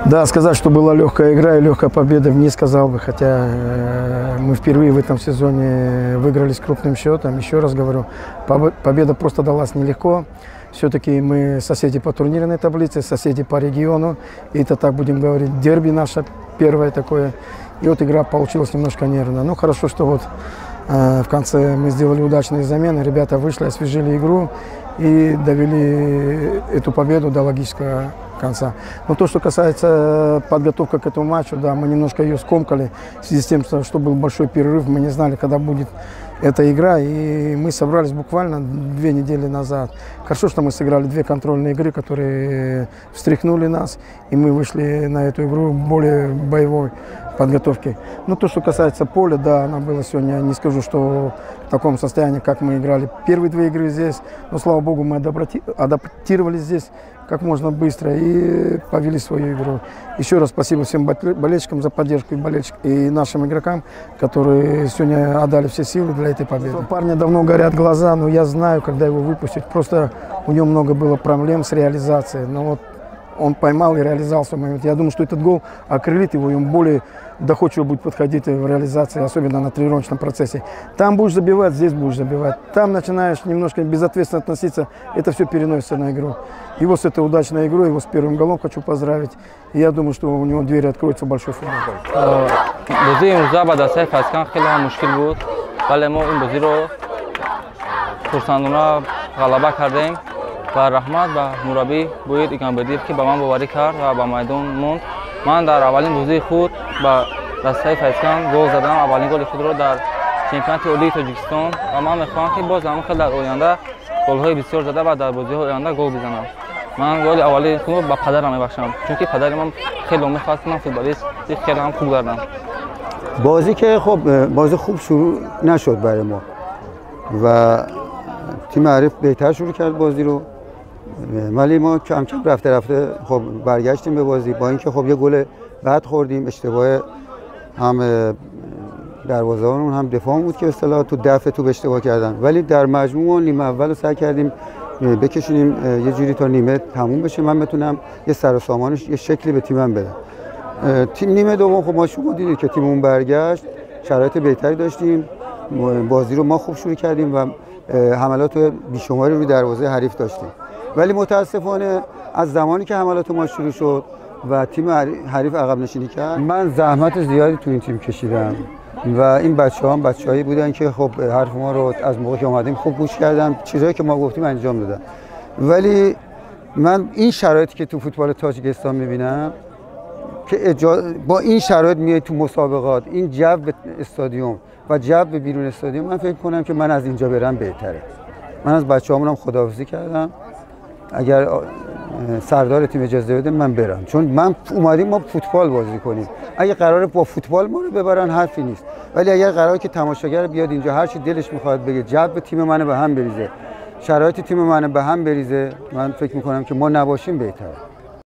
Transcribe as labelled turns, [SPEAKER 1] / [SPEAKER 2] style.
[SPEAKER 1] Да, сказать, что была легкая игра и легкая победа, не сказал бы, хотя мы впервые в этом сезоне выиграли с крупным счетом. Еще раз говорю, победа просто далась нелегко. Все-таки мы соседи по турнирной таблице, соседи по региону. И это, так будем говорить, дерби наше первое такое. И вот игра получилась немножко нервная. Ну, хорошо, что вот в конце мы сделали удачные замены, ребята вышли, освежили игру и довели эту победу до логического конца. Но то, что касается подготовки к этому матчу, да, мы немножко ее скомкали в связи с тем, что был большой перерыв, мы не знали, когда будет эта игра, и мы собрались буквально 2 недели назад. Хорошо, что мы сыграли 2 контрольные игры, которые встряхнули нас, и мы вышли на эту игру более боевой подготовки. Но то, что касается поля, да, она была сегодня, не скажу, что в таком состоянии, как мы играли первые 2 игры здесь, но, слава богу, мы адаптировались здесь как можно быстро и повели свою игру. Еще раз спасибо всем болельщикам за поддержку и нашим игрокам, которые сегодня отдали все силы для этой победы. У парня давно горят глаза, но я знаю, когда его выпустить. Просто у него много было проблем с реализацией. Но вот он поймал и реализовал свой момент. Я думаю, что этот гол окрылит его, и он более доходчиво будет подходить в реализации, особенно на тренировочном процессе. Там будешь забивать, здесь будешь забивать. Там начинаешь немножко безответственно относиться, это все переносится на игру. Его с этой удачной игрой, его с первым голом хочу поздравить. И я думаю, что у него двери откроются в большой футбол.
[SPEAKER 2] Ва раҳмат ба мураббӣ Буир Игамбердиев, ки ба ман боварӣ кард ва ба майдон монд. Ман дар аввалин бозии худ ба дастаи Файзканд гол задам, аввалин голи худро дар чемпионати олии Тоҷикистон, ва ман мехоҳам, ки боз ҳамон хел дар оянда голҳои бисёр зада ва дар бозиҳои оянда гол бизанам. Ман голи аввалии худро ба падарам мебахшам, чунки падари ман хеле мехост, ки ман футболисти хеле ҳам хуб гардам.
[SPEAKER 3] Бозӣ ки хуб, бозӣ хуб шурӯъ нашуд барои мо ва тими ҳариф беҳтар шурӯъ кард бозиро. ولی ما کم کم رفته رفته خب برگشتیم به بازی، با اینکه خب یه گل بد خوردیم، اشتباه هم دروازه‌بانمون هم دفاع بود که به اصطلاح تو دفع توپ اشتباه کردن، ولی در مجموع نیمه اول رو سعی کردیم بکشونیم یه جوری تا نیمه تموم بشه، من بتونم یه سر و سامانش یه شکلی به تیمم بدم. تیم نیمه دوم خب ما شما دیدید که تیممون برگشت، شرایط بهتری داشتیم، بازی رو ما خوب شروع کردیم و حملات بیشماری روی دروازه حریف داشتیم. ولی متاسفانه از زمانی که حملات ما شروع شد و تیم حریف عقب نشینی کرد، من زحمت زیادی تو این تیم کشیدم و این بچه‌ها هم بچه‌هایی بودن که خب حرف ما رو از موقع که اومدیم خوب گوش کردن، چیزایی که ما گفتیم انجام دادن. ولی من این شرایطی که تو فوتبال تاجیکستان می‌بینم که با این شرایط میای تو مسابقات، این جو استادیوم و جو بیرون استادیوم، من فکر کنم که من از اینجا برم بهتره. من از بچه‌هامونم خداحافظی کردم، اگر سردار تیم اجازه بده من برم، چون من اومدیم ما فوتبال بازی کنیم. اگه قراره با فوتبال ما رو ببرن حرفی نیست، ولی اگر قراره که تماشاگر بیاد اینجا هر چی دلش میخواد بگه، جو تیم منو به هم بریزه، شرایط تیم منو به هم بریزه، من فکر میکنم که ما نباشیم بهتره.